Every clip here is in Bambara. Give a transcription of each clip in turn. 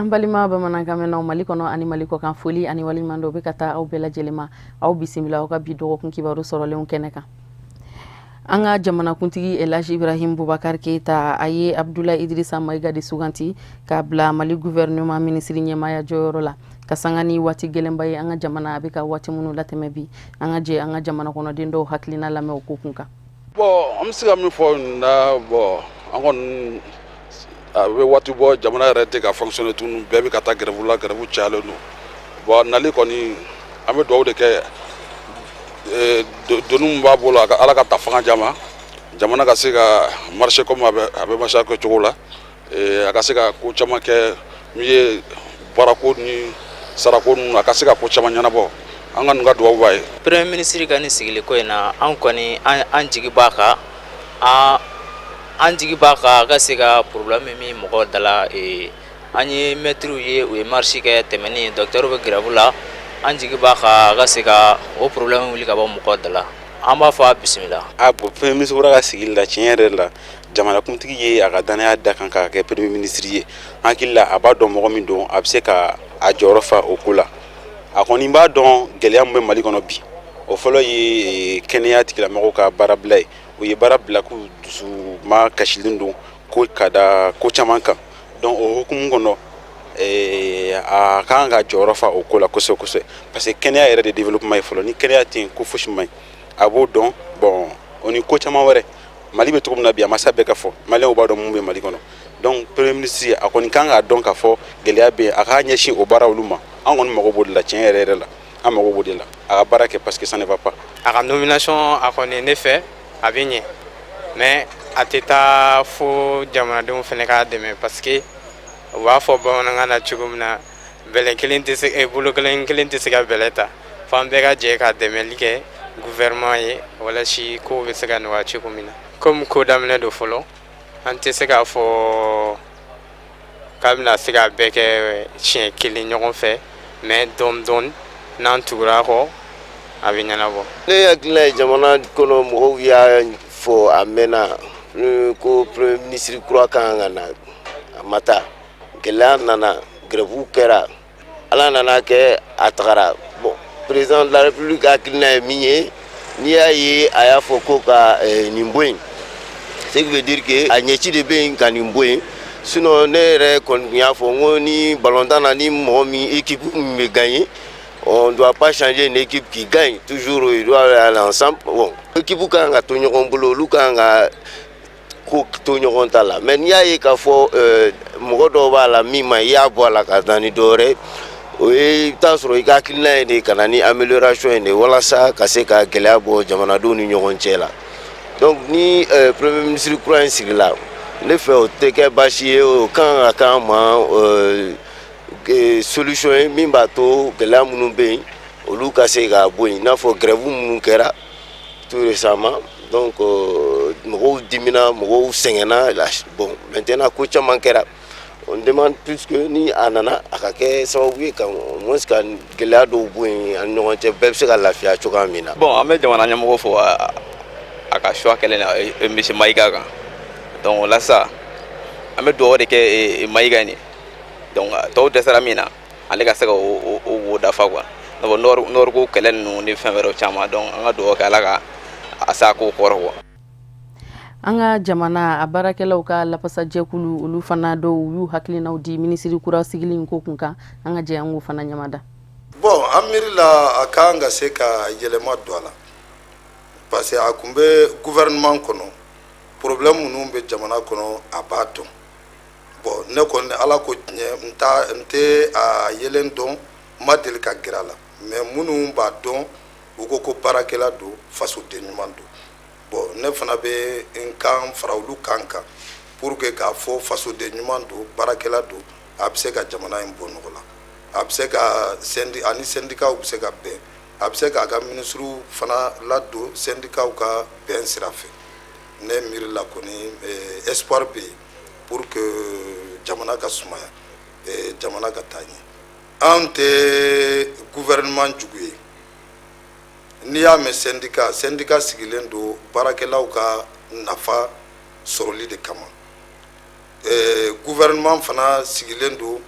An balima bamanankan mɛnnaw Mali kɔnɔ ani Mali kɔkan, foli ani waleɲuman dɔ bɛ ka taa aw bɛɛ lajɛlen ma. Aw bisimila aw ka bi dɔgɔkun kibaru sɔrɔlenw kɛnɛ kan. An ka jamanakuntigi Elhaji Ibrahim Boubacar Keita, a ye Abdoulaye Idrissa Maïga de suganti k'a bila Mali gouvernement minisiri ɲɛmaaya jɔyɔrɔ la, ka sanga ni waati gɛlɛnba ye an ka jamana a bɛ ka waati minnu latɛmɛ bi. An ka jɛ an ka jamana kɔnɔden dɔw hakilina lamɛn o ko kun kan. Bon, an bɛ se ka min fɔ nin na, bon, an kɔni a bɛ waati bɔ, jamana yɛrɛ tɛ ka fonctionner tuguni. Bɛɛ bɛ ka taa grève la, grève cayalen don. Bon, nali kɔni, an bɛ dugawu de kɛ. Doni min b'a bolo, a ka Ala ka ta fanga d'a ma, jamana ka se ka marcher comme a bɛ marcher kɛ cogo la, a ka se ka ko caman kɛ min ye baarako ni sarako ninnu, a ka se ka ko caman ɲɛnabɔ. An ka nin ka dugawu b'a ye. Premier ministre ka nin sigili ko in na, an kɔni an jigi b'a kan, an jigi b'a kan a ka se ka problème min mɔgɔw da la. An ye mɛtiriw ye, u ye marche kɛ tɛmɛnen, docteur bɛ grève la. An jigi b'a kan a ka se ka o problème wuli ka bɔ mɔgɔw da la. An b'a fɔ a bisimila. A bon, premier ministre kura ka sigili la, tiɲɛ yɛrɛ la, jamanakuntigi ye a ka danaya da kan k'a kɛ premier ministre ye. An hakili la, a b'a dɔn mɔgɔ min don, a bɛ se ka a jɔyɔrɔ fa o ko la. A kɔni b'a dɔn gɛlɛya min bɛ Mali kɔnɔ bi. O fɔlɔ ye kɛnɛya tigilamɔgɔw ka baarabila ye. U ye baara bila k'u dusu ma kasilen don ko ka da ko caman kan. Donc o hukumu kɔnɔ, a kan ka jɔyɔrɔ fa o ko la kosɛbɛ kosɛbɛ, parce que kɛnɛya yɛrɛ de développement ye fɔlɔ. Ni kɛnɛya tɛ yen, ko fosi man ɲi. A b'o dɔn. Bon, o ni ko caman wɛrɛ, Mali bɛ cogo min na bi, a ma sa bɛɛ ka fɔ, Maliyɛnw b'a dɔn mun bɛ Mali kɔnɔ. Donc premier ministre, a kɔni kan k'a dɔn k'a fɔ gɛlɛya bɛ yen, a k'a ɲɛsin o baara olu ma. An kɔni mago b'o de la. Tiɲɛ yɛrɛ yɛrɛ la, an mago b'o de la, a ka baara kɛ, parce que ça ne va pas. A ka nomination, a kɔni ne fɛ, a bɛ ɲɛ, mais a tɛ taa fo jamanadenw fana k'a dɛmɛ, parce que u b'a fɔ bamanankan na cogo min na, bɛlɛ kelen tɛ se, bolo kelen kelen tɛ se ka bɛlɛ ta. F'an bɛɛ ka jɛ ka dɛmɛli kɛ gouvernement ye, walasa kow bɛ se ka nɔgɔya cogo min na. Komi ko daminɛ don fɔlɔ, an tɛ se k'a fɔ k'a bɛna se ka bɛɛ kɛ siɲɛ kelen ɲɔgɔn fɛ, mais dɔɔni dɔɔni, n'an tugura a kɔ, a bɛ ɲɛnabɔ. Ne hakilina ye, jamana kɔnɔ mɔgɔw y'a fɔ a mɛnna ko premier ministre kura kan ka na. A ma taa, gɛlɛya nana, grève kɛra, Ala nana kɛ a tagara. Bon, président de la République hakilina ye min ye, n'i y'a ye a y'a fɔ ko ka nin bɔ yen, ce qui veut dire que a ɲɛci de bɛ yen ka nin bɔ yen. Sinon ne yɛrɛ kɔni tun y'a fɔ n ko ni ballontan na, ni mɔgɔ min, équipe min bɛ gagner, on ne doit pas changer une équipe qui gagne toujours, il doit aller ensemble. Bon, équipe kan ka to ɲɔgɔn bolo, olu kan ka ko to ɲɔgɔn ta la. Mais n'i y'a ye k'a fɔ mɔgɔ dɔw b'a la min ma, i y'a bɔ a la ka taa ni dɔ wɛrɛ, o ye, i bɛ taa sɔrɔ i ka hakilina ye de ka na ni amélioration ye de, walasa ka se ka gɛlɛya bɔ jamanadenw ni ɲɔgɔn cɛ la. Donc ni premier ministre kura in sigila, ne fɛ, o tɛ kɛ baasi ye. O kan ka k'an ma solution ye min b'a to gɛlɛya minnu bɛ yen, olu ka se ka bɔ yen, i n'a fɔ grève minnu kɛra tout récemment. Donc mɔgɔw dimina, mɔgɔw sɛgɛnna. Bon, maintenant ko caman kɛra. On demande plus que ni a nana, a ka kɛ sababu ye ka au moins ka gɛlɛya dɔw bɔ yen an ni ɲɔgɔn cɛ, bɛɛ bɛ se ka lafiya cogoya min na. Bon, an bɛ jamana ɲɛmɔgɔ fo a ka choix kɛlen na monsieur Mayiga kan. Donc o la sisan, an bɛ dugawu de kɛ Mayiga in ye. Donc tɔw dɛsɛra min na, ale ka se ka o wo dafa quoi. Donc nord ko kɛlɛ ninnu ni fɛn wɛrɛw caman. Donc an ka dugawu kɛ, Ala ka a s'a ko kɔrɔ quoi. An ka jamana a baarakɛlaw ka lafasajɛkulu, olu fana dɔw y'u hakilinaw di minisiri kura sigili ko kun kan. An ka jɛ an k'o fana ɲamada. Bon, an miiri la, a kan ka se ka yɛlɛma don a la, parce que a kun bɛ gouvernement kɔnɔ, problème minnu bɛ jamana kɔnɔ, a b'a dɔn. Bon, ne kɔni, Ala ko tiɲɛ, n ta n tɛ a yelen dɔn, n ma deli ka gɛrɛ a la, mais minnu b'a dɔn, u ko ko baarakɛla don, fasoden ɲuman don. Bon, ne fana bɛ n kan fara olu kan kan pour que k'a fɔ fasoden ɲuman don, baarakɛla don, a bɛ se ka jamana in bɔ nɔgɔ la, a bɛ se ka ani syndicats bɛ se ka bɛn, a bɛ se k'a ka ministres fana ladon syndicats ka bɛn sira fɛ. Ne miiri la kɔni, espoir bɛ yen pour que jamana ka sumaya, jamana ka taa ɲɛ. Anw tɛ gouvernement jugu ye. N'i y'a mɛn syndicat, syndicat sigilen don baarakɛlaw ka nafa sɔrɔli de kama. Gouvernement fana sigilen don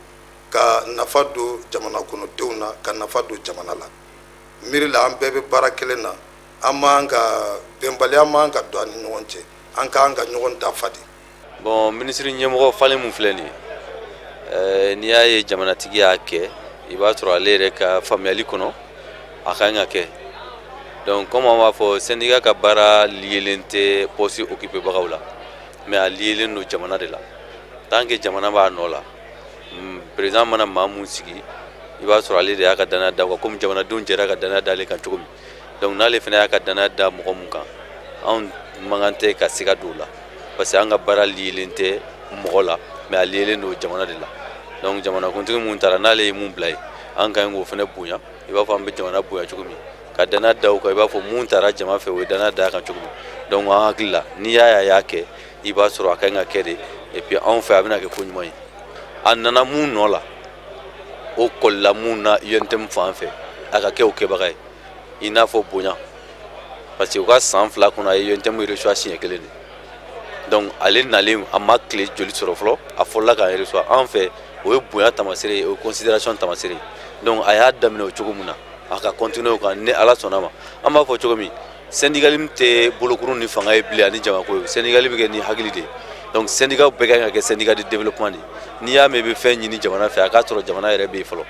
Ka nafa don jamana kɔnɔdenw na, ka nafa don jamana la. Miiri la, an bɛɛ bɛ baara kelen na, an b'an ka bɛnbaliya man ka don an ni ɲɔgɔn cɛ, an k'an ka ɲɔgɔn dafa de. Bon, minisiri ɲɛmɔgɔ falen mun filɛ nin ye, n'i y'a ye jamanatigi y'a kɛ, i b'a sɔrɔ ale yɛrɛ ka faamuyali kɔnɔ, a ka kan ka kɛ. Donc comme an b'a fɔ, syndicat ka baara liélen tɛ poste occupé bagaw la, mais a liélen don jamana de la. Tant que jamana b'a nɔ la, président mana maa mun sigi, i b'a sɔrɔ ale de y'a ka danaya da kan, komi jamanadenw jɛra ka danaya d'ale kan cogo min. Donc n'ale fana y'a ka danaya da mɔgɔ mun kan, anw man kan tɛ ka siga don o la, parce que an ka baara liélen tɛ mɔgɔ la, mais a liélen don jamana de la. Donc jamanakuntigi mun taara, n'ale ye mun bila yen, an ka ɲi k'o fana bonya, i b'a fɔ an bɛ jamana bonya cogo min, ka danaya da o kan, i b'a fɔ mun taara jama fɛ, o ye danaya da kan cogo min. Donc an hakili la, n'i y'a ye a y'a kɛ, i b'a sɔrɔ a ka ɲi ka kɛ de. Et puis anw fɛ, a bɛna kɛ ko ɲuman ye. A nana mun nɔ la, o kɔlila mun na UNTM fan fɛ, a ka kɛ o kɛbaga ye, i n'a fɔ bonya, parce que u ka san 2 kɔnɔ, a ye UNTM reçoit siɲɛ kelen de. Donc ale nalen, a ma tile joli sɔrɔ fɔlɔ, a fɔlɔla k'an reçoit. An fɛ, o ye bonya tamasere ye, o ye considération tamasere ye. Donc a y'a daminɛ o cogo min na, a ka continuer o kan. Ni Ala sɔnna ma, an b'a fɔ cogo min, syndicalisme tɛ bolokurun ni fanga ye bilen ani jamako ye, syndicalisme bɛ kɛ ni hakili de ye. Donc syndicat bɛɛ kan ka kɛ syndicat de développement de ye. N'i y'a mɛn i bɛ fɛn ɲini jamana fɛ, a k'a sɔrɔ jamana yɛrɛ bɛ yen fɔlɔ.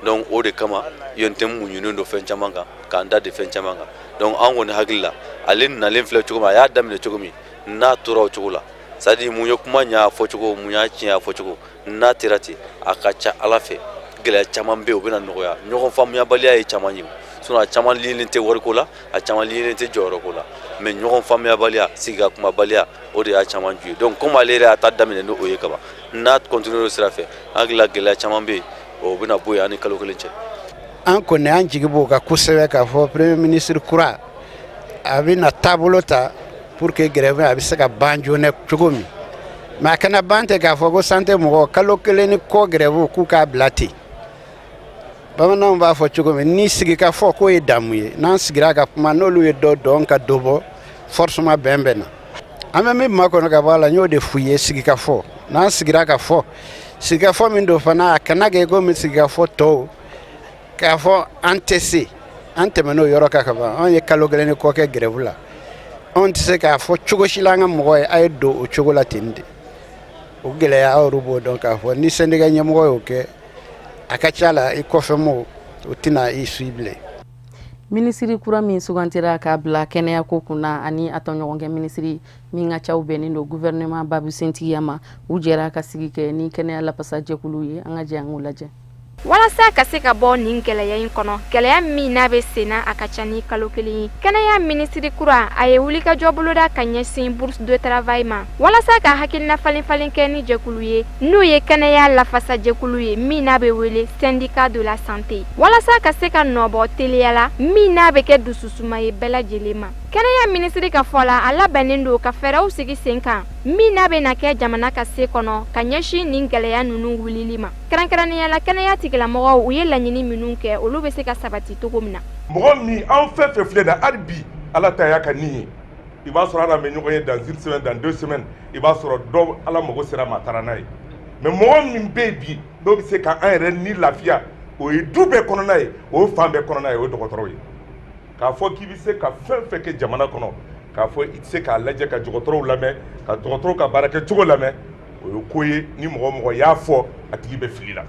Donc o de kama UNTM muɲunen don fɛn caman kan, k'an da de fɛn caman kan. Donc an kɔni hakili la, ale nalen filɛ cogo min, a y'a daminɛ cogo min, n'a tora o cogo la, c'est à dire mun ye kuma ɲa a fɔcogo, mun y'a tiɲɛ a fɔcogo, n'a tera ten, a ka ca Ala fɛ, gɛlɛya caman bɛ yen, o bɛna nɔgɔya. Ɲɔgɔn faamuyabaliya ye caman ye, sinon a caman liélen tɛ wariko la, a caman liélen tɛ jɔyɔrɔko la, mais ɲɔgɔn faamuyabaliya, sigi ka kumabaliya, o de y'a caman ju ye. Donc comme ale yɛrɛ y'a ta daminɛ n'o ye kaban, n'a continuer o sira fɛ, an hakili la, gɛlɛya caman bɛ yen, o bɛna bɔ yen an ni kalo kelen cɛ. An kɔni, an jigi b'o kan kosɛbɛ k'a fɔ premier ministre kura, a bɛna taabolo ta pour que grève a bɛ se ka ban joona cogo min. Mais a kana ban ten k'a fɔ ko santé mɔgɔw, kalo kelen ni kɔ grève, k'u k'a bila ten. Bamananw b'a fɔ cogo min, ni sigi ka fɔ k'o ye damu ye, n'an sigira ka kuma, n'olu ye dɔ dɔn ka dɔ bɔ, forcément bɛn bɛ na. An bɛ min makɔnɔ ka bɔ a la, n y'o de f'u ye, sigi ka fɔ. N'an sigira ka fɔ, sigikafɔ min don fana, a kana kɛ komi sigikafɔ tɔw, k'a fɔ an tɛ se, an tɛmɛn'o yɔrɔ kan ka ban. Anw ye kalo kelen ni kɔ kɛ grève la, anw tɛ se k'a fɔ cogo si la an ka mɔgɔ ye a ye don o cogo la ten de. O gɛlɛya, aw yɛrɛ b'o dɔn k'a fɔ ni syndicat ɲɛmɔgɔ y'o kɛ, a ka ca la, i kɔfɛmɔgɔw o tɛna i suit bilen. Minisiri kura min sugantira k'a bila kɛnɛyako kunna, ani a tɔɲɔgɔnkɛ minisiri min ka caw bɛnnen don gouvernement babu sentigiya ma, u jɛra ka sigi kɛ ni kɛnɛya lafasajɛkulu ye. An ka jɛ an k'o lajɛ. Walasa ka se ka bɔ nin gɛlɛya in kɔnɔ, gɛlɛya min n'a bɛ senna, a ka ca ni kalo kelen ye, kɛnɛya minisiri kura, a ye wulikajɔ boloda ka ɲɛsin bourse de travail ma, walasa ka hakilina falen falen kɛ ni jɛkulu ye, n'o ye kɛnɛya lafasajɛkulu ye, min n'a bɛ wele syndicat de la santé, walasa ka se ka nɔbɔ teliya la, min n'a bɛ kɛ dususuma ye bɛɛ lajɛlen ma. Kɛnɛya minisiri ka fɔ la, a labɛnnen don ka fɛɛrɛw sigi sen kan, min n'a bɛ na kɛ jamana ka se kɔnɔ ka ɲɛsin nin gɛlɛya ninnu wulili ma, kɛrɛnkɛrɛnnenya la kɛnɛya tigilamɔgɔw, u ye laɲini minnu kɛ, olu bɛ se ka sabati cogo min na. Mɔgɔ min, an fɛn fɛn filɛ na hali bi, Ala ta y'a ka nin ye, i b'a sɔrɔ ala bɛ ɲɔgɔn ye dans une semaine, dans 2 semaines, i b'a sɔrɔ dɔ Ala mago sera ma, a taara n'a ye. Mais mɔgɔ min bɛ yen bi, n'o bɛ se ka an yɛrɛ ni lafiya, o ye du bɛɛ kɔnɔna ye, o ye fan bɛɛ kɔnɔna ye, o ye dɔgɔtɔrɔw ye. K'a fɔ k'i bɛ se ka fɛn fɛn kɛ jamana kɔnɔ, k'a fɔ i tɛ se k'a lajɛ ka dɔgɔtɔrɔw lamɛn, ka dɔgɔtɔrɔw ka baara kɛcogo lamɛn, o ye ko ye ni mɔgɔ mɔgɔ y'a fɔ, a tigi bɛ fili la.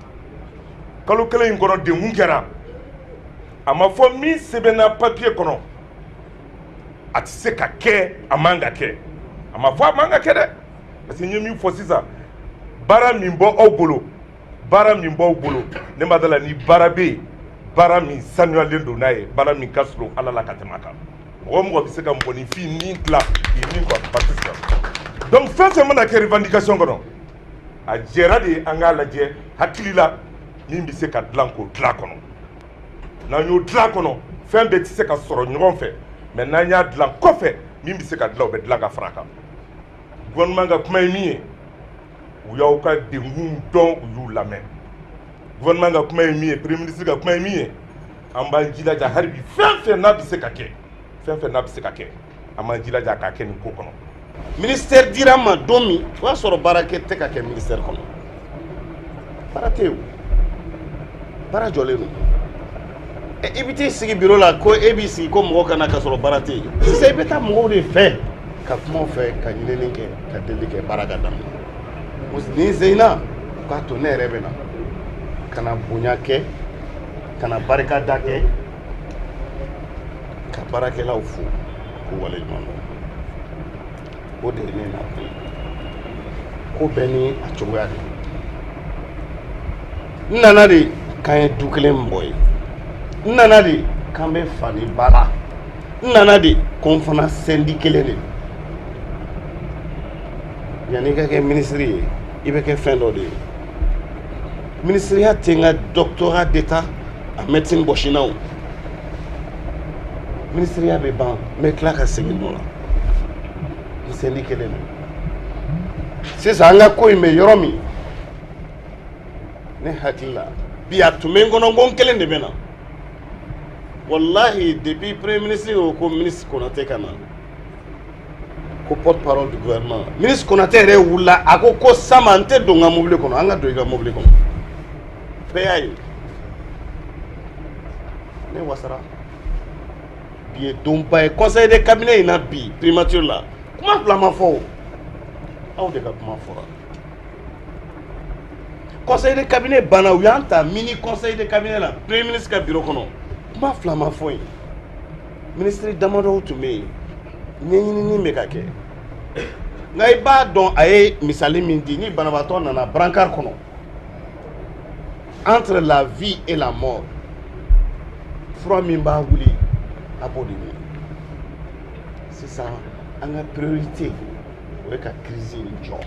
Kalo kelen in kɔnɔ, denkun kɛra, a ma fɔ min sɛbɛnna papiye kɔnɔ, a tɛ se ka kɛ, a man ka kɛ. A ma fɔ a man ka kɛ dɛ, parce que n ye min fɔ sisan, baara min bɔ aw bolo, baara min b'aw bolo, ne ma da la ni baara bɛ yen, baara min sanuyalen don n'a ye, baara min ka surun Ala la ka tɛmɛ a kan. Mɔgɔ mɔgɔ bɛ se ka mɔgɔninfin ni dilan k'i ni kɔ parti. Donc fɛn fɛn mana kɛ revendication kɔnɔ, a jɛra de an k'a lajɛ hakili la, min bɛ se ka dilan, k'o dilan kɔnɔ. N'an y'o dilan kɔnɔ, fɛn bɛɛ tɛ se ka sɔrɔ ɲɔgɔn fɛ, mais n'an y'a dilan kɔfɛ, min bɛ se ka dilan, o bɛ dilan ka fara a kan. Gouvernement ka kuma ye min ye, u y'aw ka denkun dɔn, u y'u lamɛn. Gouvernement ka kuma ye min ye, premier ministre ka kuma ye min ye, an b'an jilaja hali bi, fɛn fɛn n'a bɛ se ka kɛ, fɛn fɛn n'a bɛ se ka kɛ, an b'an jilaja k'a kɛ nin ko kɔnɔ. Ministère dira n ma don min, o y'a sɔrɔ baarakɛ tɛ ka kɛ ministère kɔnɔ, baara tɛ yen. Baara jɔlen don. I bɛ t'i sigi biro la ko e b'i sigi ko mɔgɔ ka na ka sɔrɔ baara tɛ yen. Sisan i bɛ taa mɔgɔw de fɛ ka kuma u fɛ, ka ɲinini kɛ, ka deli kɛ, baara ka daminɛ. Nin sen in na, u k'a to ne yɛrɛ bɛ na ka na bonya kɛ, ka na barikada kɛ, ka baarakɛlaw fo k'u waleɲuman dɔn. O de ye ne nakun ye. Ko bɛɛ ni a cogoya de. N nana de k'an ye du kelen mɔgɔ ye. N nana de k'an bɛ fa ni ba la. N nana de ko n fana sɛndi kelen de don. Yanni i ka kɛ minisiri ye, i bɛ kɛ fɛn dɔ de ye. Minisiriya tɛ n ka doctorat d'état en médecine bɔsi n na o. Minisiriya bɛ ban, n bɛ tila ka segin nɔ la. N sɛndi kelen don. Sisan an ka ko in bɛ yɔrɔ min, ne hakili la bi a tun bɛ n kɔnɔ ko n kelen de bɛ na. Walahi, depuis premier ministre ko ministre Konate ka na ko porte parole du gouvernement, ministre Konate yɛrɛ wulila, a ko ko Sama, n tɛ don n ka mobili kɔnɔ, an ka don i ka mobili kɔnɔ. Bɛɛ y'a ye, ne wasara. Bi ye donba ye conseil de cabinet in na bi, primature la, kuma fila ma fɔ o, aw de ka kuma fɔra. Conseil de cabinet banna, u y'an ta mini conseil de cabinet la premier ministre ka bureau kɔnɔ, kuma fila ma fɔ yen. Minisiri damadɔw tun bɛ yen, ɲɛɲinini bɛ ka kɛ. Nka i b'a dɔn, a ye misali min di, ni banabaatɔ nana brancard kɔnɔ, entre la vie et la mort, fura min b'a wuli, a b'o de ɲini. Sisan an ka priorité, o ye ka crise in jɔ.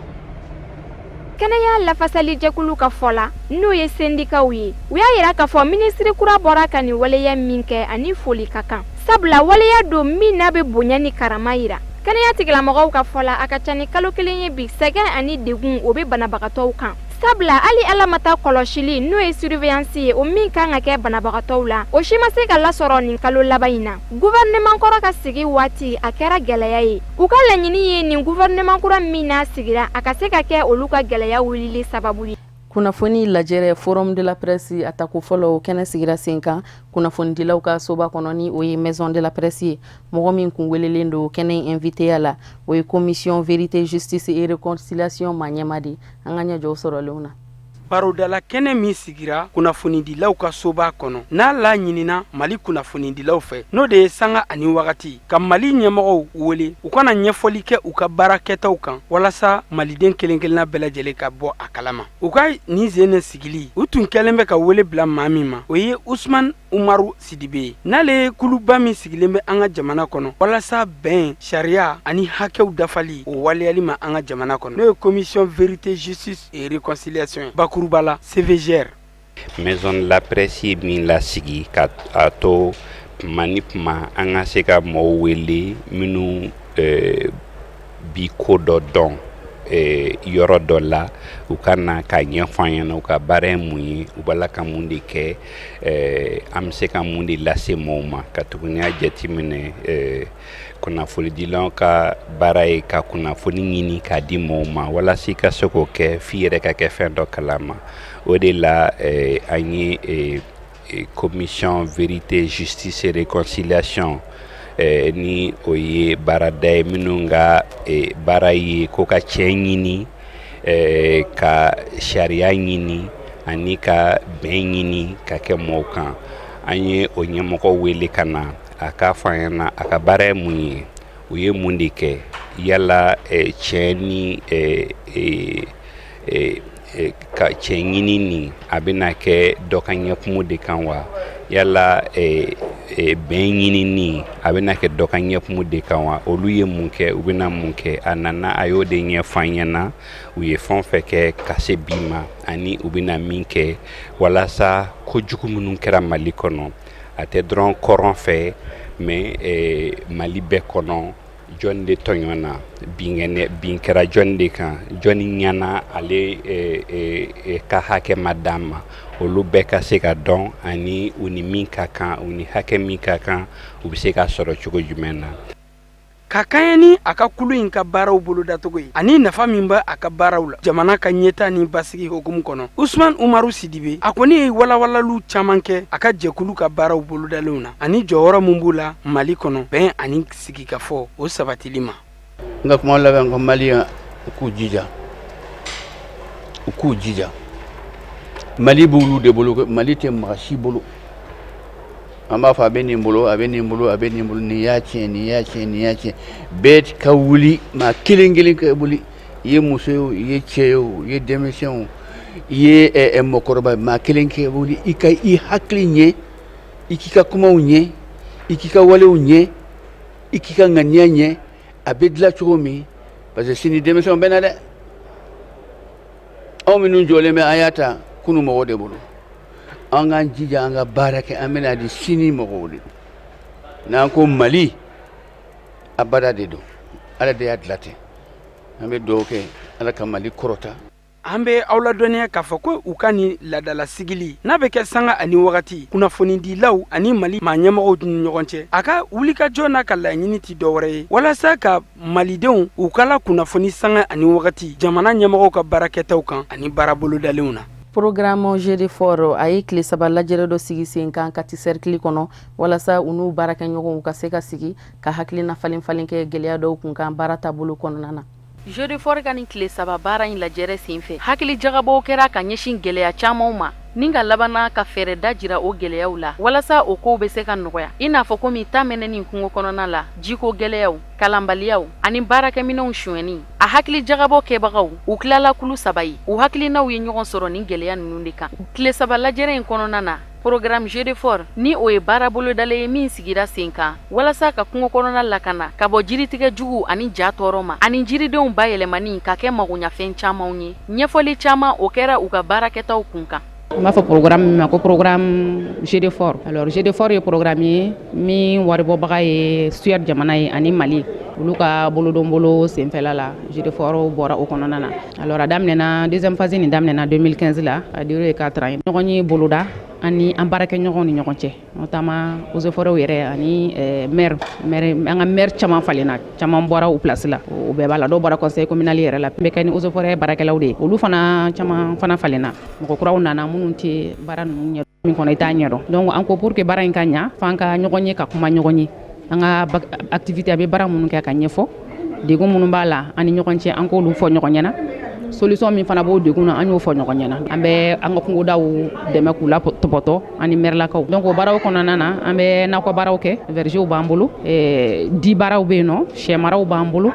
Kɛnɛya lafasalijɛkulu ka fɔ la, n'o ye sendikaw ye, u y'a yira k'a fɔ minisiri kura bɔra ka nin waleya min kɛ, ani foli ka kan, sabula waleya don min n'a bɛ bonya ni karama yira. Kɛnɛya tigilamɔgɔw ka fɔ la, a ka ca ni kalo kelen ye bi, sɛgɛn ani degun o bɛ banabagatɔw kan, sabula hali ala ma taa kɔlɔsili, n'o ye surveillance ye, o min kan ka kɛ banabagatɔw la, o si ma se ka lasɔrɔ nin kalo laban in na. Gouvernement kɔrɔ ka sigi waati, a kɛra gɛlɛya ye. U ka laɲini ye nin gouvernement kura min n'a sigira, a ka se ka kɛ olu ka gɛlɛya wulili sababu ye. Kunnafoni lajɛrɛ forum de la presse a tako fɔlɔ, o kɛnɛ sigira sen kan kunnafonidilaw ka soba kɔnɔ, ni o ye maison de la presse ye. Mɔgɔ min kun welelen don kɛnɛ invité la, o ye commission vérité, justice et réconciliation maa ɲɛma de. An ka ɲɛjɔ sɔrɔlenw na. Barodala kɛnɛ min sigira kunnafonidilaw ka soba kɔnɔ, n'a la ɲinina Mali kunnafonidilaw fɛ, n'o de ye sanga ani wagati ka Mali ɲɛmɔgɔw wele u kana ɲɛfɔli kɛ u ka baara kɛtaw kan, walasa maliden kelen kelenna bɛɛ lajɛlen ka bɔ a kalama. U ka nin sen sigili, u tun kɛlen bɛ ka wele bila maa min ma, o ye Usman Umaru Sidibe ye, n'ale ye kuluba min sigilen bɛ an ka jamana kɔnɔ walasa bɛn, sariya ani hakɛw dafali, o waleyali ma an ka jamana kɔnɔ, n'o ye commission vérité, justice et réconciliation ye, bakuruba la CVJR. Maison de la presse min lasigi ka a to tuma ni tuma an ka se ka mɔgɔw wele minnu bi ko dɔ dɔn yɔrɔ dɔ la, u ka na k'a ɲɛfɔ an ɲɛna u ka baara ye mun ye, u b'a la ka mun de kɛ, an bɛ se ka mun de lase mɔgɔw ma. Ka tuguni a jateminɛ, kunnafonidilaw ka baara ye ka kunnafoni ɲini k'a di mɔgɔw ma. Walasa i ka se k'o kɛ, f'i yɛrɛ ka kɛ fɛn dɔ kalama. O de la an ye commission vérité, justice et réconciliation, ni o ye baarada ye minnu ka baara ye ko ka tiɲɛ ɲini, ka sariya ɲini ani ka bɛn ɲini ka kɛ mɔgɔw kan. An ye o ɲɛmɔgɔ wele ka na a k'a fɔ an ɲɛna a ka baara ye mun ye, u ye mun de kɛ, yala tiɲɛ ni ka tiɲɛ ɲini nin, a bɛna kɛ dɔ ka ɲɛkumu de kan wa? Yala bɛn ɲinini, a bɛna kɛ dɔ ka ɲɛkumu de kan wa? Olu ye mun kɛ, u bɛna mun kɛ? A nana, a y'o de ɲɛfɔ an ɲɛna, u ye fɛn o fɛn kɛ ka se bi ma ani u bɛna min kɛ walasa kojugu minnu kɛra Mali kɔnɔ, a tɛ dɔrɔn kɔrɔn fɛ, mais Mali bɛɛ kɔnɔ, jɔn de tɔɲɔna, binkɛnɛ bin kɛra jɔn de kan, jɔnni ɲana ale ka hakɛ ma d'a ma, olu bɛɛ ka se ka dɔn ani u ni min ka kan, u ni hakɛ min ka kan, u bɛ se ka sɔrɔ cogo jumɛn na. Ka kɛɲɛ ni a ka kulu in ka baaraw bolodacogo ye ani nafa min bɛ a ka baaraw la jamana ka ɲɛtaa ni basigi hukumu kɔnɔ, Usman Umaru Sidibe, a kɔni ye walawalaliw caman kɛ a ka jɛkulu ka baaraw bolodalenw na ani jɔyɔrɔ min b'u la Mali kɔnɔ bɛn ani sigikafɔ o sabatili ma. N ka kuma laban ko maliyɛn u k'u jija, u k'u jija. Mali b'olu de bolo, Mali tɛ maa si bolo. An b'a fɔ a bɛ nin bolo, a bɛ nin bolo, a bɛ nin bolo, nin y'a tiɲɛ, nin y'a tiɲɛ, nin y'a tiɲɛ. Bɛɛ ka wuli, maa kelen kelen ka wuli. I ye muso ye o, i ye cɛ ye o, i ye denmisɛn o, i ye mɔgɔkɔrɔba ye, maa kelen ka wuli i ka i hakili ɲɛ, i k'i ka kumaw ɲɛ, i k'i ka walew ɲɛ, i k'i ka ŋaniya ɲɛ, a bɛ dilan cogo min, parce que sini denmisɛnw bɛ na dɛ. Anw minnu jɔlen bɛ, an y'a ta kunun mɔgɔw de bolo. An k'an jija, an ka baara kɛ, an bɛna di sini mɔgɔw de. N'an ko Mali, abada de don, Ala de y'a dilan ten. An bɛ dugawu kɛ, Ala ka Mali kɔrɔta. An bɛ aw ladɔnniya k'a fɔ ko u ka nin laadala sigili n'a bɛ kɛ sanga ani wagati kunnafonidilaw ani Mali maa ɲɛmɔgɔw ni ɲɔgɔn cɛ, a ka wulikajɔ n'a ka laɲini tɛ dɔwɛrɛ ye walasa ka malidenw u ka lakunnafoni sanga ani wagati jamana ɲɛmɔgɔw ka baarakɛtaw kan ani baara bolodalenw na. Programme Gdfor a ye tile 3 lajɛrɛ dɔ sigi sen kan Kati cercle kɔnɔ walasa u n'u baarakɛɲɔgɔnw ka se ka sigi ka hakilina falen falen kɛ gɛlɛya dɔw kun kan baara taabolo kɔnɔna na. Gdfor ka nin tile 3 baara in lajɛrɛ senfɛ, hakili jagabɔw kɛra ka ɲɛsin gɛlɛya camanw ma ni ka labanna ka fɛɛrɛ da jira o gɛlɛyaw la walasa o kow bɛ se ka nɔgɔya, i n'a fɔ komi ta mɛnɛni kungo kɔnɔna la, jiko gɛlɛyaw, kalanbaliyaw ani baarakɛminɛnw sonyɛni. A hakili jagabɔ kɛbagaw, u tilala kulu 3 ye, u hakilinaw ye ɲɔgɔn sɔrɔ nin gɛlɛya ninnu de kan. Tile 3 lajɛrɛ in kɔnɔna na, Programme Gdfor ni o ye baara bolodalen ye min sigira sen kan walasa ka kungo kɔnɔna lakana ka bɔ jiritigɛ jugu ani ja tɔɔrɔ ma ani jiridenw bayɛlɛmani ka kɛ magoɲafɛn camanw ye, ɲɛfɔli caman o kɛra u ka baarakɛtaw kun kan. An b'a fɔ programme min ma ko programme Gdfor. Alors Gdfor ye programme ye min waribɔbaga ye Suède jamana ye ani Mali, olu ka bolodonbolo senfɛla la, Gdfor bɔra o kɔnɔna na. Alors a daminɛna, deuxième phase nin daminɛna 2015 la, a durée ye 4 ans ye. Ɲɔgɔn ye boloda an ni an baarakɛɲɔgɔnw ni ɲɔgɔn cɛ, notamment eaux et forêts yɛrɛ ani maire maire an ka maire caman falenna, caman bɔra u place la, o bɛɛ b'a la, dɔw bɔra conseil communal yɛrɛ la. Bɛ kɛ ni eaux et forêts baarakɛlaw de ye, olu fana caman fana falenna, mɔgɔ kuraw nana minnu tɛ baara ninnu ɲɛ min kɔnɔ, i t'a ɲɛdɔn. Donc an ko pour que baara in ka ɲa, f'an ka ɲɔgɔn ye, ka kuma ɲɔgɔn ye, an ka activité, a bɛ baara minnu kɛ, ka ɲɛfɔ, degun minnu b'a la an ni ɲɔgɔn cɛ, an k'olu fɔ ɲɔgɔn ɲɛna, solution min fana b'o degun na, an y'o fɔ ɲɔgɔn ɲɛna. An bɛ an ka kungodaw dɛmɛ k'u la tɔpɔtɔ ani mɛrilakaw. Donc o baaraw kɔnɔna na, an bɛ nakɔ baaraw kɛ, vergerw b'an bolo, di baaraw bɛ yen nɔ, sɛ maraw b'an bolo,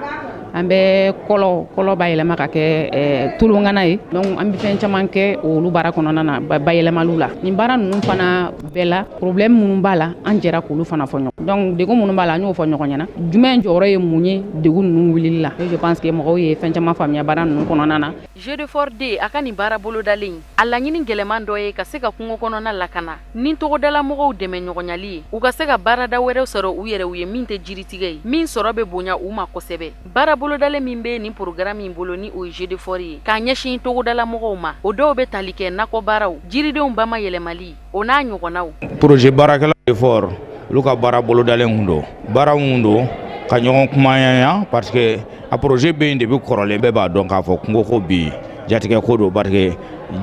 an bɛ kɔlɔ bayɛlɛma ka kɛ tulungana ye. Donc an bɛ fɛn caman kɛ olu baara kɔnɔna na, bayɛlɛmaliw la. Nin baara ninnu fana bɛɛ la, problème minnu b'a la, an jɛra k'olu fana fɔ ɲɔgɔn. Donc degun minnu b'a la, an y'o fɔ ɲɔgɔn ɲɛna, jumɛn jɔyɔrɔ ye mun ye degun ninnu wulili la. Je pense que mɔgɔw ye fɛn caman faamuya baara ninnu kɔnɔna na. Gdfor 2 a ka nin baara bolodalen, a laɲini gɛlɛman dɔ ye ka se ka kungo kɔnɔna lakana ni togodala mɔgɔw dɛmɛ ɲɔgɔnyali ye, u ka se ka baarada wɛrɛw sɔrɔ u yɛrɛw ye min tɛ jiritigɛ ye, min sɔrɔ bɛ bonya u ma kosɛbɛ. Baara bolodalen min bɛ nin programme in bolo, ni o ye Gdfor ye k'a ɲɛsin togodala mɔgɔw ma, o dɔw bɛ tali kɛ nakɔ baaraw, jiridenw bamayɛlɛmali, o n'a ɲɔgɔnnaw. Projet baarakɛla Gdfor, olu ka baara bolodalen kun don, baara mun don ka ɲɔgɔn kumaɲaya, parce que a projet bɛ yen depuis kɔrɔlen. Bɛɛ b'a dɔn k'a fɔ kungo ko bi jatigɛ ko don, parce que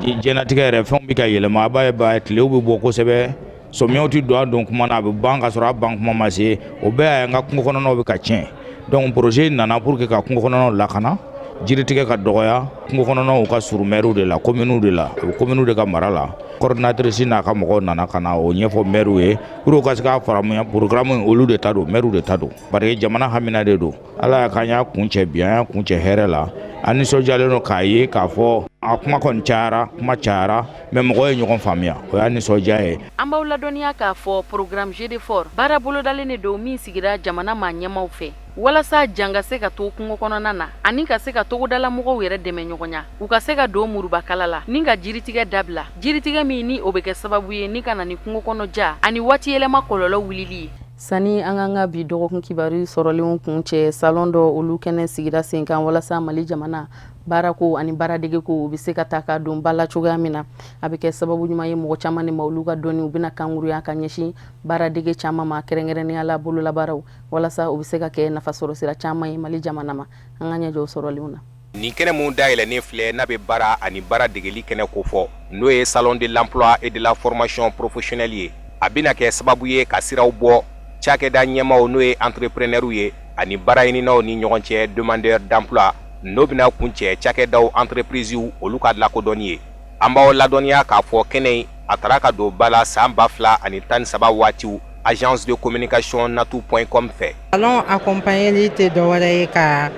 diɲɛlatigɛ yɛrɛ, fɛnw bɛ ka yɛlɛma. A b'a ye ba tilew bɛ bɔ kosɛbɛ, sɔmiyaw tɛ don a don kuma na, a bɛ ban ka sɔrɔ a ban kuma ma se. O bɛɛ y'an ka kungo kɔnɔnaw bɛ ka tiɲɛ. Donc projet nana pour que ka kungo kɔnɔnaw lakana, jiritigɛ ka dɔgɔya, kungo kɔnɔnaw ka surun maires de la, communes de la, o communes de ka mara la. Coordinatrice n'a ka mɔgɔw nana ka na o ɲɛfɔ maires ye pour que u ka se k'a faamuya, programme olu de ta don, maires de ta don, parce que jamana hamina de don. Ala y'a k'an y'a kuncɛ bi, an y'a kuncɛ hɛrɛ la. An nisɔndiyalen don k'a ye k'a fɔ a kuma kɔni cayara, kuma cayara, mais mɔgɔw ye ɲɔgɔn faamuya, o y'a nisɔndiya ye. An b'aw ladɔnniya k'a fɔ programme Gdfor baara bolodalen de don min sigira jamana maa ɲɛmaw fɛ walasa jan ka se ka to kungo kɔnɔna na ani ka se ka togodala mɔgɔw yɛrɛ dɛmɛ ɲɔgɔnya, u ka se ka don murubakala la ni ka jiritigɛ dabila, jiritigɛ min ni o bɛ kɛ sababu ye ni ka na ni kungo kɔnɔ ja ani waati yɛlɛma kɔlɔlɔ wulili ye. Sani an k'an ka bi dɔgɔkun kibaru sɔrɔlenw kuncɛ, salon dɔ olu kɛnɛ sigira sen kan walasa Mali jamana Baarako ani baaradegeko, u bɛ se ka ta ka don ba la cogoya min na, a bɛ kɛ sababu ɲuman ye mɔgɔ caman de ma, olu ka dɔnni u bɛna kanguruya ka ɲɛsin baaradege caman ma, kɛrɛnkɛrɛnnenya la bololabaaraw, walasa u bɛ se ka kɛ nafasɔrɔ sira caman ye Mali jamana ma. An ka ɲɛjɔ sɔrɔlenw na. Nin kɛnɛ mun dayɛlɛnnen filɛ, n'a bɛ baara ani baara degeli kɛnɛ kofɔ, n'o ye Salon de l'emploi et de la formation professionnelle ye, a bɛna kɛ sababu ye ka siraw bɔ cakɛda ɲɛmaaw, n'o ye entrepreneurs ye, ani baaraɲininaw ni ɲɔgɔn cɛ, demandeur d'emploi, n'o bɛna kuncɛ cakɛdaw, entreprises, olu ka lakodɔnni ye. An b'aw ladɔnniya k'a fɔ kɛnɛ in, a taara ka don ba la san 2013 waatiw agence de communication natu.com fɛ. Salon accompagner tɛ dɔwɛrɛ ye ka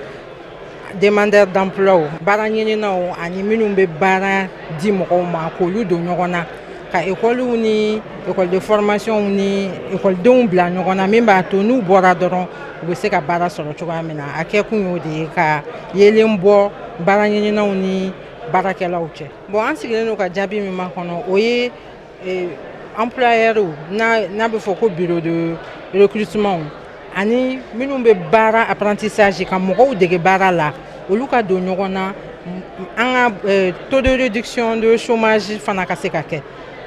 demandeur d'emploi, baara ɲininaw, ani minnu bɛ baara di mɔgɔw ma, k'olu don ɲɔgɔn na, ka ekɔliw ni école de formation ni ekɔlidenw bila ɲɔgɔn na, min b'a to n'u bɔra dɔrɔn, u bɛ se ka baara sɔrɔ cogoya min na. A kɛkun y'o de ye, ka yeelen bɔ baara ɲininaw ni baarakɛlaw cɛ. Bon, an sigilen don ka jaabi min makɔnɔ, o ye employeur, n'a bɛ fɔ ko bureau de recrutement, ani minnu bɛ baara apprentissage, ka mɔgɔw dege baara la, olu ka don ɲɔgɔn na, an ka taux de réduction de chômage fana ka se ka kɛ.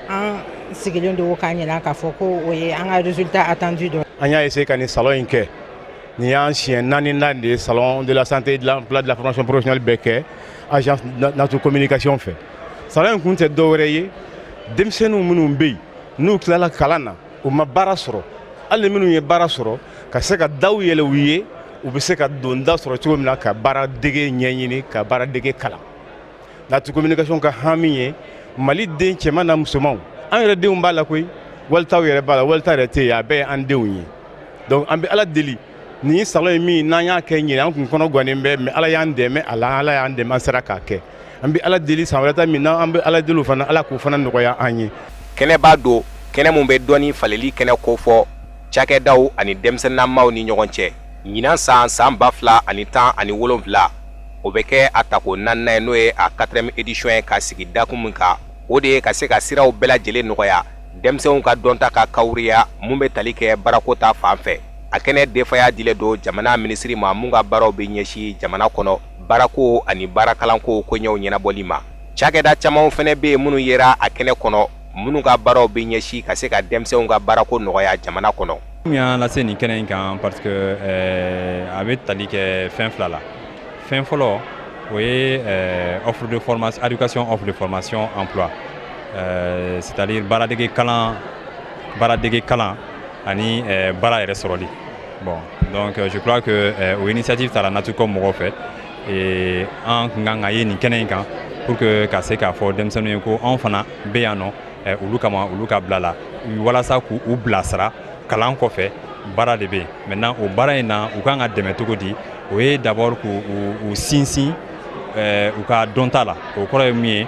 An sigilen don k'a ɲina k'a fɔ ko o ye an ka résultat attendu dɔ. An y'a essayé ka nin salon in kɛ. Nin y'an siɲɛ naaninan de ye. Salon de la santé, de l'emploi, de la formation professionnelle bɛ kɛ agence Natu Communication fɛ. Salon in kun tɛ dɔwɛrɛ ye, denmisɛnninw minnu bɛ yen, n'u tilala kalan na, u ma baara sɔrɔ, hali ni minnu ye baara sɔrɔ, ka se ka daw yɛlɛ u ye, u bɛ se ka don da sɔrɔ cogo min na ka baara dege ɲɛɲini, ka baara dege kalan. Natu Communication ka hami ye Mali den cɛman n'a musomanw, an yɛrɛ denw b'a la koyi, walitaw yɛrɛ b'a la, walita yɛrɛ tɛ yen, a bɛɛ ye an denw ye. Donc an bɛ Ala deli, nin salon ye min n'an y'a kɛ ɲinɛ, an kun kɔnɔ gannen bɛ, mais Ala y'an dɛmɛ a la, Ala y'an dɛmɛ, an sera k'a kɛ. An bɛ Ala deli, san wɛrɛ ta min n'an bɛ Ala deli, o fana, Ala k'o fana nɔgɔya an ye. Kɛnɛba don, kɛnɛ mun bɛ dɔnni faleli kɛnɛ kofɔ cakɛdaw ani denmisɛnninamaw ni ɲɔgɔn cɛ. Ɲinan san, san 2017, o bɛ kɛ a tako naaninan ye, n'o ye a quatrième édition ye, ka sigi dakun min kan, o de ye ka se ka siraw bɛɛ lajɛlen nɔgɔya denmisɛnw ka dɔnta ka kawuriya mun bɛ tali kɛ baarako ta fan fɛ. A kɛnɛ denfaya dilen don jamana minisiri ma, mun ka baaraw bɛ ɲɛsin jamana kɔnɔ baarako ani baarakalanko koɲɛw ɲɛnabɔli ma. Cakɛda camanw fɛnɛ bɛ yen minnu yera a kɛnɛ kɔnɔ, minnu ka baaraw bɛ ɲɛsin ka se ka denmisɛnw ka baarako nɔgɔya jamana kɔnɔ. Min y'an lase nin kɛnɛ in kan, parce que a bɛ tali kɛ fɛn fila la. Fɛn fɔlɔ, o ye offre de formation, éducation, offre de formation, emploi, c'est-à-dire baaradege kalan, baaradege kalan ani baara yɛrɛ sɔrɔli. Bon, donc je crois que o initiative taara Natucom mɔgɔw fɛ et an kun kan ka ye nin kɛnɛ in kan pour que ka se k'a fɔ denmisɛnninw ye ko anw fana bɛ yan nɔ olu kama, olu ka bila la, walasa k'u bilasira. Kalan kɔfɛ, baara de bɛ yen. Maintenant, o baara in na, u kan ka dɛmɛ cogo di? O ye d'abord k'u u sinsin u ka dɔnta la. O kɔrɔ ye min ye,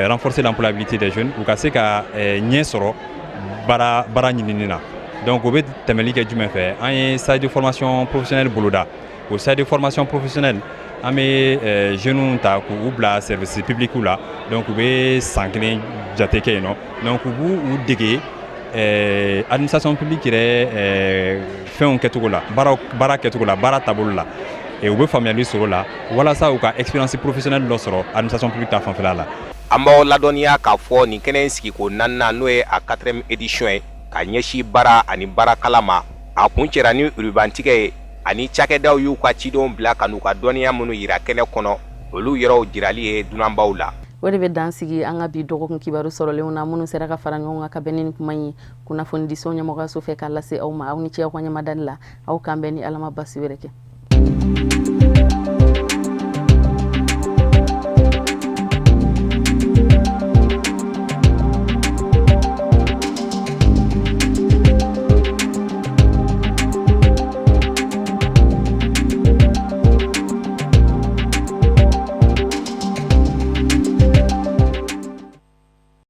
renforcer l'employabilité des jeunes, u ka se ka ɲɛ sɔrɔ baara ɲinini na. Donc o bɛ tɛmɛli kɛ jumɛn fɛ? An ye stage de formation professionnelle boloda. O stage de formation professionnelle, an bɛ jeunes ta k'u bila service public la. Donc u bɛ san kelen jate kɛ yen nɔ. Donc u b'u u dege administration publique yɛrɛ fɛnw kɛcogo la, baara kɛcogo la, baara taabolo la. U bɛ faamuyali sɔrɔ o la, walasa u ka expérience professionnelle dɔ sɔrɔ administration publique ta fanfɛla la. An b'aw ladɔnniya k'a fɔ nin kɛnɛ in sigiko naaninan, n'o ye a quatrième édition ye, ka ɲɛsin baara ani baarakala ma, a kun cɛra ni rubantigɛ ye, ani cakɛdaw y'u ka cidenw bila ka n'u ka dɔnniya minnu yira kɛnɛ kɔnɔ, olu yɔrɔw jirali ye dunanbaw la. O de bɛ dan sigi an ka bi dɔgɔkun kibaru sɔrɔlenw na, minnu sera ka fara ɲɔgɔn kan ka bɛn ni nin kuma in ye kunnafonidiso ɲɛmɔgɔyaso fɛ k'a lase aw ma. Aw ni ce aw ka ɲɛmadali la. Aw k'an bɛn ni Ala ma basi wɛrɛ kɛ.